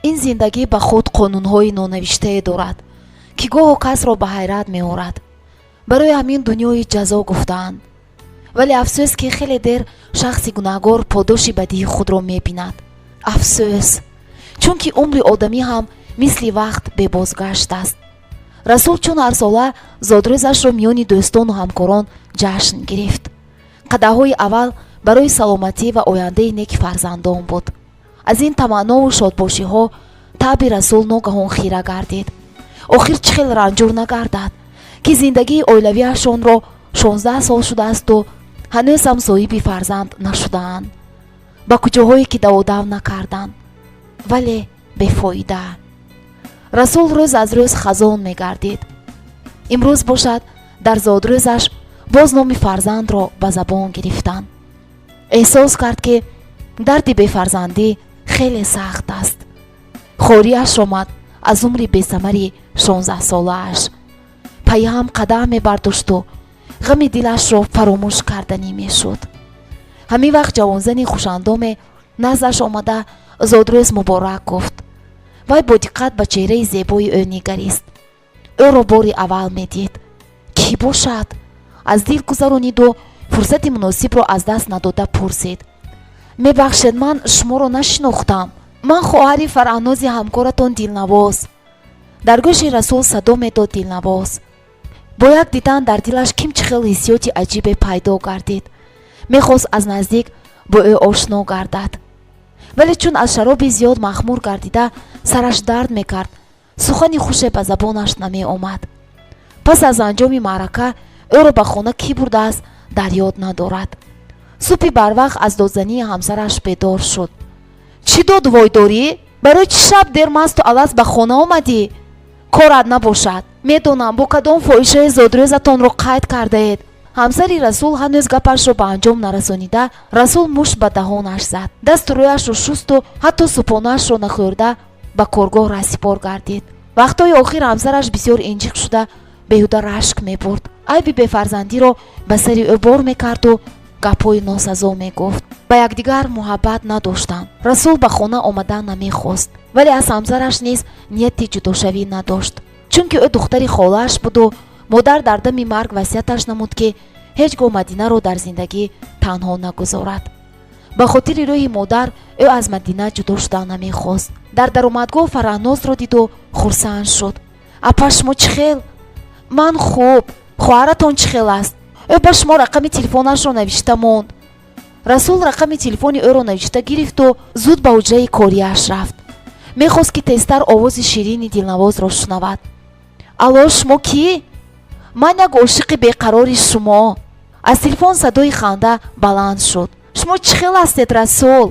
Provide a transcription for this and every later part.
Ин зиндагӣ ба худ қонунҳои нонавиштае дорад, ки гоҳо касро ба ҳайрат меорад. Барои ҳамин дунёи ҷазо гуфтаанд. Вале афсӯс, ки хеле дер шахси гунаҳгор подоши бадии худро мебинад. Афсӯс, чунки умри одамӣ ҳам мисли вақт бебозгашт аст. Расул чун ҳарсола зодрӯзашро миёни дӯстону ҳамкорон ҷашн гирифт. Қадаҳҳои аввал барои саломатӣ ва ояндаи неки фарзандон буд. Аз ин таманнову шодбошиҳо таъби Расул ногаҳон хира гардид. Охир чӣ хел ранҷур нагардад, ки зиндагии оилавиашонро 16 сол шудаасту ҳанӯз ҳам соҳиби фарзанд нашудаанд. Ба куҷоҳое ки даводав накарданд, вале бефоида. Расул рӯз аз рӯз хазон мегардид. Имрӯз бошад, дар зодрӯзаш боз номи фарзандро ба забон гирифтанд. Эҳсос кард, ки дарди бефарзандӣ хеле сахт аст. Хориаш омад аз умри бесамари 16-солааш. Пайҳам қадам мебардошту ғами дилашро фаромӯш карданӣ мешуд. Ҳамин вақт ҷавонзани хушандоме наздаш омада, зодрӯз муборак гуфт. Вай бо диққат ба чеҳраи зебои ӯ нигарист. Ӯро бори аввал медид. Кӣ бошад, аз дил гузарониду фурсати муносибро аз даст надода пурсид: «Мебахшед, ман шуморо нашинохтам». «Ман хоҳари Фараҳнози ҳамкоратон Дилнавоз». Дар гӯши Расул садо медод Дилнавоз. Бо як дидан дар дилаш ким чӣ хел ҳиссиёти аҷибе пайдо гардид. Мехост аз наздик бо ӯ ошно гардад, вале чун аз шароби зиёд махмур гардида сараш дард мекард, сухани хуше ба забонаш намеомад. Пас аз анҷоми маърака ӯро ба хона кӣ бурдааст, дар ёд надорад. Субҳи барвақт аз додзании ҳамсараш бедор шуд. «Чӣ доду вой дорӣ? Барои чӣ шаб дер масту алас ба хона омадӣ? Корат набошад, медонам, бо кадом фоҳишаи зодрӯзатонро қайд кардаед». Ҳамсари Расул ҳанӯз гапашро ба анҷом нарасонида, Расул мушт ба даҳонаш зад. Дасту рӯяшро шусту ҳатто субҳонаашро нахӯрда ба коргоҳ раҳсипор гардид. Вақтҳои охир ҳамсараш бисёр инҷиқ шуда, беҳуда рашк мебурд, айби бефарзандиро ба сари ӯ бор мекарду гапҳои носазо мегуфт. Ба якдигар муҳаббат надоштанд. Расул ба хона омадан намехост, вале аз ҳамсараш низ нияти ҷудошавӣ надошт, чунки ӯ духтари холааш буду модар дар дами марг васияташ намуд, ки ҳеҷ гоҳ Мадинаро дар зиндагӣ танҳо нагузорад. Ба хотири рӯҳи модар ӯ аз Мадина ҷудо шуда намехост. Дар даромадгоҳ Фараҳнозро диду хурсанд шуд. «Апа, шумо чӣ хел?» «Ман хуб. Хоҳаратон чӣ хел аст? Ӯ ба шумо рақами телефонашро навишта монд». Расул рақами телефони ӯро навишта гирифту зуд ба ҳуҷраи кориаш рафт. Мехост, ки тезтар овози ширини Дилнавозро шунавад. «Алло, шумо кӣ?» «Ман як ошиқи беқарори шумо». Аз телефон садои ханда баланд шуд. «Шумо чӣ хел ҳастед, Расул?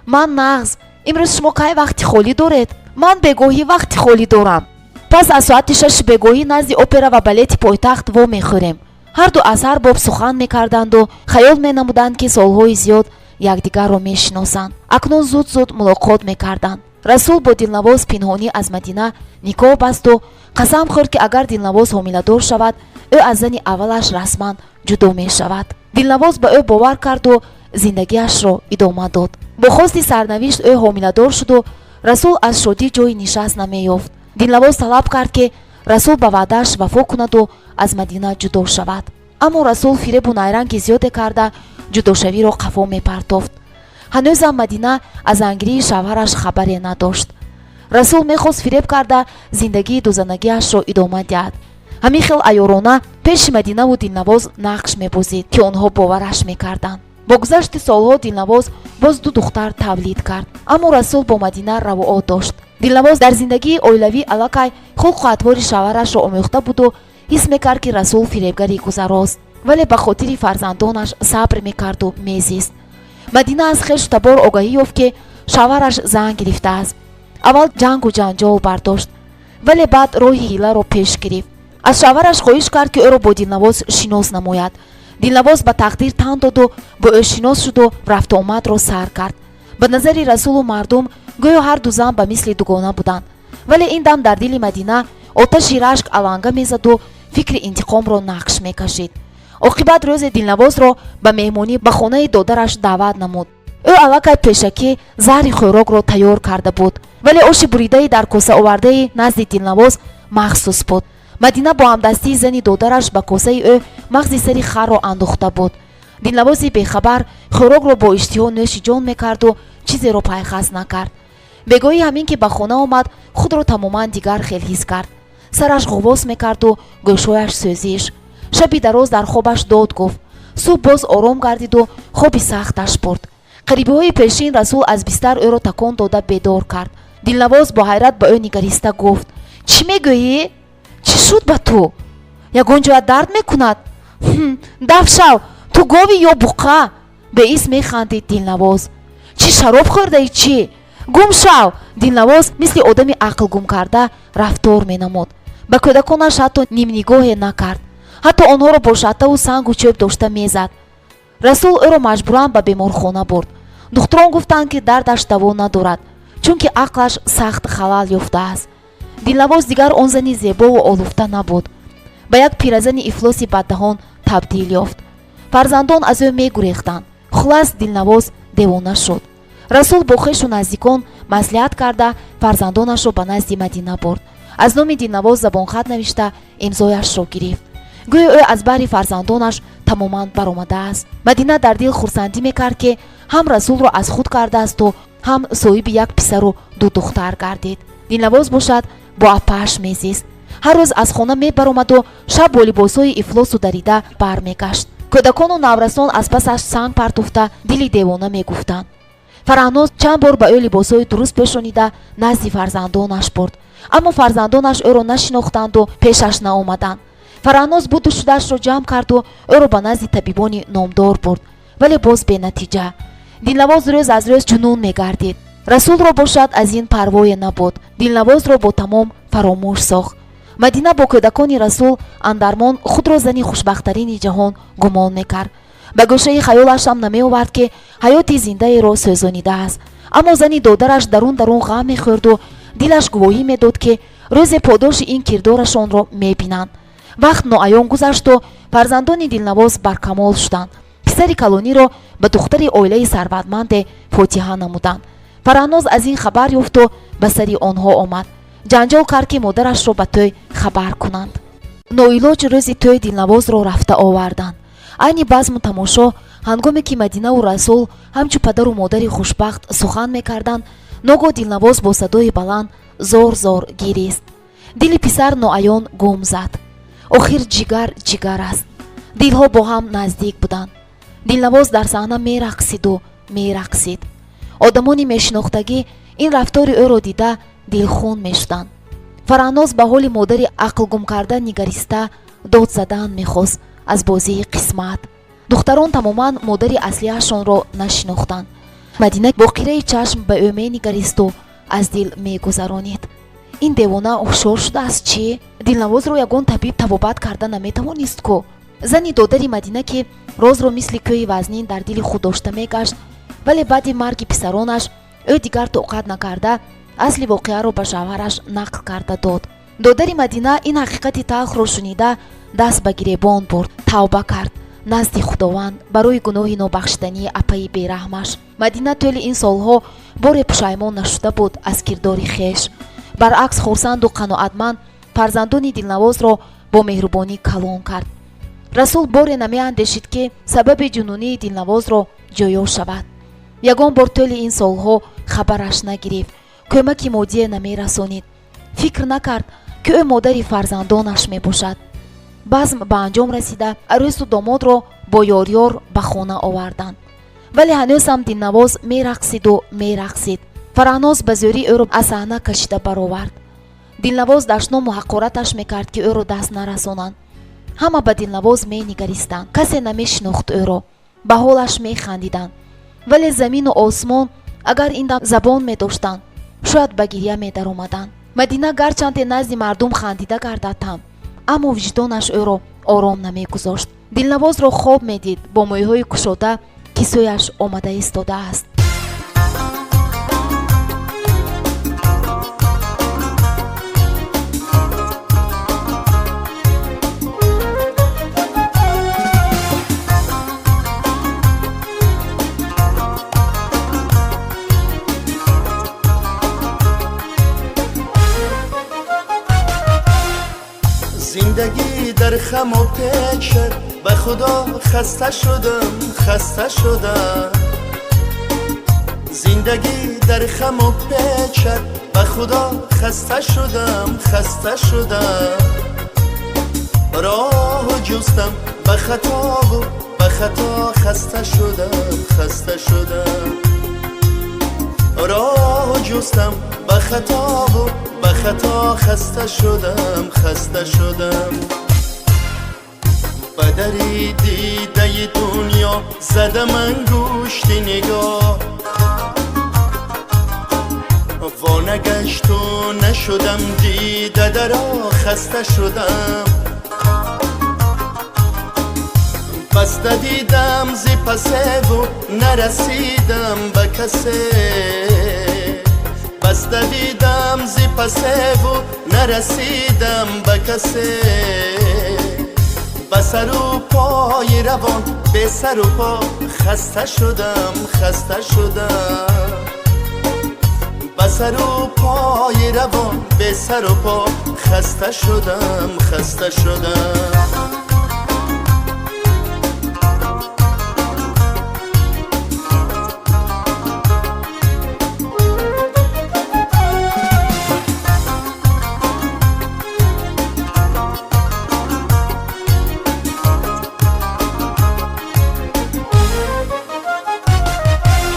Ман нағз. Имрӯз шумо кай вақти холӣ доред? Ман бегоҳӣ вақти холӣ дорам. Пас аз соати 6-и бегоҳӣ назди Опера ва балети пойтахт вомехӯрем». Ҳарду аз ҳар боб сухан мекарданду хаёл менамуданд, ки солҳои зиёд якдигарро мешиносанд. Акнун зуд зуд мулоқот мекарданд. Расул бо Дилнавоз пинҳонӣ аз Мадина никоҳ басту қасам хӯрд, ки агар Дилнавоз ҳомиладор шавад, ӯ аз зани аввалаш расман ҷудо мешавад. Дилнавоз ба ӯ бовар карду зиндагиашро идома дод. Бо хости сарнавишт ӯ ҳомиладор шуду Расул аз шодӣ ҷойи нишаст намеёфт. Дилнавоз талаб кард, ки Расул ба ваъдааш вафо кунаду аз Мадина ҷудо шавад. Аммо Расул фиребу найранги зиёде карда, ҷудошавиро қафо мепартофт. Ҳанӯзам Мадина аз зангирии шавҳараш хабаре надошт. Расул мехост фиреб карда зиндагии дузанагиашро идома диҳад. Ҳамин хел айёрона пеши Мадинаву Дилнавоз нақш мебозид, ки онҳо бовараш мекарданд. Бо гузашти солҳо Дилнавоз боз ду духтар тавлид кард, аммо Расул бо Мадина равоот дошт. Дилнавоз дар зиндагии оилавӣ аллакай хулқу атвори шавҳарашро омӯхта буду ҳис мекард, ки Расул фиребгари гузарост, вале ба хотири фарзандонаш сабр мекарду мезист. Мадина аз хешу табор огаҳӣ ёфт, ки шавҳараш зан гирифтааст. Аввал ҷангу ҷанҷол бардошт, вале баъд роҳи ҳиларо пеш гирифт. Аз шавҳараш хоҳиш кард, ки ӯро бо Дилнавоз шинос намояд. Дилнавоз ба тақдир тан доду бо ӯ шинос шуду рафтуомадро сар кард. Ба назари Расулу мардум гӯё ҳарду зан ба мисли дугона буданд, вале ин дам дар дили Мадина оташи рашк аланга мезаду фикри интиқомро нақш мекашид. Оқибат рӯзе Дилнавозро ба меҳмонӣ ба хонаи додараш даъват намуд. Ӯ аллакай пешакӣ заҳри хӯрокро тайёр карда буд. Вале оши буридаи дар коса овардаи назди Дилнавоз махсус буд. Мадина бо ҳамдастии зани додараш ба косаи ӯ мағзи сари харро андохта буд. Дилнавози бехабар хӯрокро бо иштиҳо нӯши ҷон мекарду чизеро пайхас накард. Бегоҳӣ ҳамин ки ба хона омад, худро тамоман дигар хел ҳис кард. Сараш ғуввос мекарду гӯшҳояш сӯзиш. Шаби дароз дар хобаш дод гуфт. Субҳ боз ором гардиду хоби сахташ бурд. Қарибиҳои пешин Расул аз бистар ӯро такон дода бедор кард. Дилнавоз бо ҳайрат ба ӯ нигариста гуфт: «Чӣ мегӯӣ? Чӣ шуд ба ту? Ягон ҷоят дард мекунад? Даф шав, ту гови ё буққа?» Беис механдид Дилнавоз. «Чӣ, шароб хӯрдаи, чӣ? Гум шав!» Дилнавоз мисли одами ақл гум карда рафтор менамуд. Ба кӯдаконаш ҳатто нимнигоҳе накард. Ҳатто онҳоро бо шаттаву сангу чӯб дошта мезад. Расул ӯро маҷбуран ба беморхона бурд. Духтурон гуфтанд, ки дардаш даво надорад, чунки ақлаш сахт халал ёфтааст. Дилнавоз дигар он зани зебову олуфта набуд, ба як пиразани ифлоси баддаҳон табдил ёфт. Фарзандон аз ӯ мегурехтанд. Хулас, Дилнавоз девона шуд. Расул бо хешу наздикон маслиҳат карда, фарзандонашро ба назди Мадина бурд. Аз номи Дилнавоз забонхат навишта, имзояшро гирифт. Гӯё ӯ аз баҳри фарзандонаш тамоман баромадааст. Мадина дар дил хурсандӣ мекард, ки ҳам Расулро аз худ кардаасту ҳам соҳиби як писару ду духтар гардид. Дилнавоз бошад, бо апааш мезист. Ҳар рӯз аз хона мебаромаду шаб бо либосҳои ифлосу дарида бармегашт. Кӯдакону наврасон аз пасаш санг партофта, дили девона мегуфтанд. Фараҳноз чанд бор ба ӯ либосҳои дуруст пӯшонида, назди фарзандонаш бурд, аммо фарзандонаш ӯро нашинохтанду пешаш наомаданд. Фараҳноз буду шудаашро ҷамъ карду ӯро ба назди табибони номдор бурд, вале боз бенатиҷа. Дилнавоз рӯз аз рӯз ҷунун мегардид. Расулро бошад, аз ин парвое набуд. Дилнавозро бо тамом фаромӯш сохт. Мадина бо кӯдакони Расул андармон худро зани хушбахттарини ҷаҳон гумон мекард. Ба гӯшаи хаёлашам намеовард, ки ҳаёти зиндаеро сӯзонидааст. Аммо зани додараш дарун дарун ғам мехӯрду дилаш гувоҳӣ медод, ки рӯзе подоши ин кирдорашонро мебинанд. Вақт ноаён гузашту фарзандони Дилнавоз баркамол шуданд. Писари калониро ба духтари оилаи сарватманде фотиҳа намуданд. Фараҳноз аз ин хабар ёфту ба сари онҳо омад. Ҷанҷол кард, ки модарашро ба тӯй хабар кунанд. Ноилоҷ рӯзи тӯй Дилнавозро рафта оварданд. Айни базму тамошо, ҳангоме ки Мадинаву Расул ҳамчу падару модари хушбахт сухан мекарданд, ногоҳ Дилнавоз бо садои баланд зор зор гирист. Дили писар ноаён гум зад. Охир ҷигар ҷигар аст. Дилҳо бо ҳам наздик буданд. Дилнавоз дар саҳна мерақсиду мерақсид. Одамони мешинохтагӣ ин рафтори ӯро дида, дилхун мешуданд. Фараҳноз ба ҳоли модари ақлгумкарда нигариста, дод задан мехост аз бозии қисмат. Духтарон тамоман модари аслиашонро нашинохтанд. Мадина бо қираи чашм ба ӯ менигаристу аз дил мегузаронид: «Ин девона ҳушёр шудааст, чӣ? Дилнавозро ягон табиб табобат карда наметавонист ку?» Зани додари Мадина, ки розро мисли кӯҳи вазнин дар дили худ дошта мегашт, вале баъди марги писаронаш ӯ дигар тоқат накарда, асли воқеаро ба шавҳараш нақл карда дод. Додари Мадина ин ҳақиқати талхро шунида, даст ба гиребон бурд, тавба кард назди Худованд барои гуноҳи нобахшидании апаи бераҳмаш. Мадина тӯли ин солҳо боре пушаймон нашуда буд аз кирдори хеш. Баръакс, хурсанду қаноатманд фарзандони Дилнавозро бо меҳрубонӣ калон кард. Расул боре намеандешид, ки сабаби ҷунунии Дилнавозро ҷӯё шавад. Ягон бор тӯли ин солҳо хабараш нагирифт, кӯмаки моддие намерасонид. Фикр накард, ки ӯ модари фарзандонаш мебошад. Базм ба анҷом расида, арӯсу домодро бо ёрёр ба хона оварданд, вале ҳанӯзам Дилнавоз мерақсиду мерақсид. Фараҳноз ба зӯрӣ ӯро аз саҳна кашида баровард. Дилнавоз дашному ҳақораташ мекард, ки ӯро даст нарасонанд. Ҳама ба Дилнавоз менигаристанд. Касе намешинохт ӯро, ба ҳолаш механдиданд. Вале замину осмон агар ин дам забон медоштанд, шояд ба гирья медаромаданд. Мадина гарчанде назди мардум хандида гардад ҳам, аммо виҷдонаш ӯро ором намегузошт. Дилнавозро хоб медид бо мӯйҳои кушода, ки сӯяш омада истодааст. Зиндагӣ дар хаму печад, ба Худо хаста шудам, хаста шудам. Зиндагӣ дар хаму печад, ба Худо хаста шудам, хаста шудам. Роҳ ҷустам ба хатову ба хато хаста шудам, хаста шудам. Роҳ ҷустам ба хатову ба хато хаста шудам, хаста шудам. Ба дари дидаи дунё задам ангушти нигоҳ, во нагашту нашудам дида даро хаста шудам. Баста дидам зи пасеву нарасидам ба касе, баста дидам зи пасеву нарасидам ба касе. Ба сару пои равон бесару по хаста шудам, хаста шудам. Ба сару пои равон бесару по хаста шудам, хаста шудам.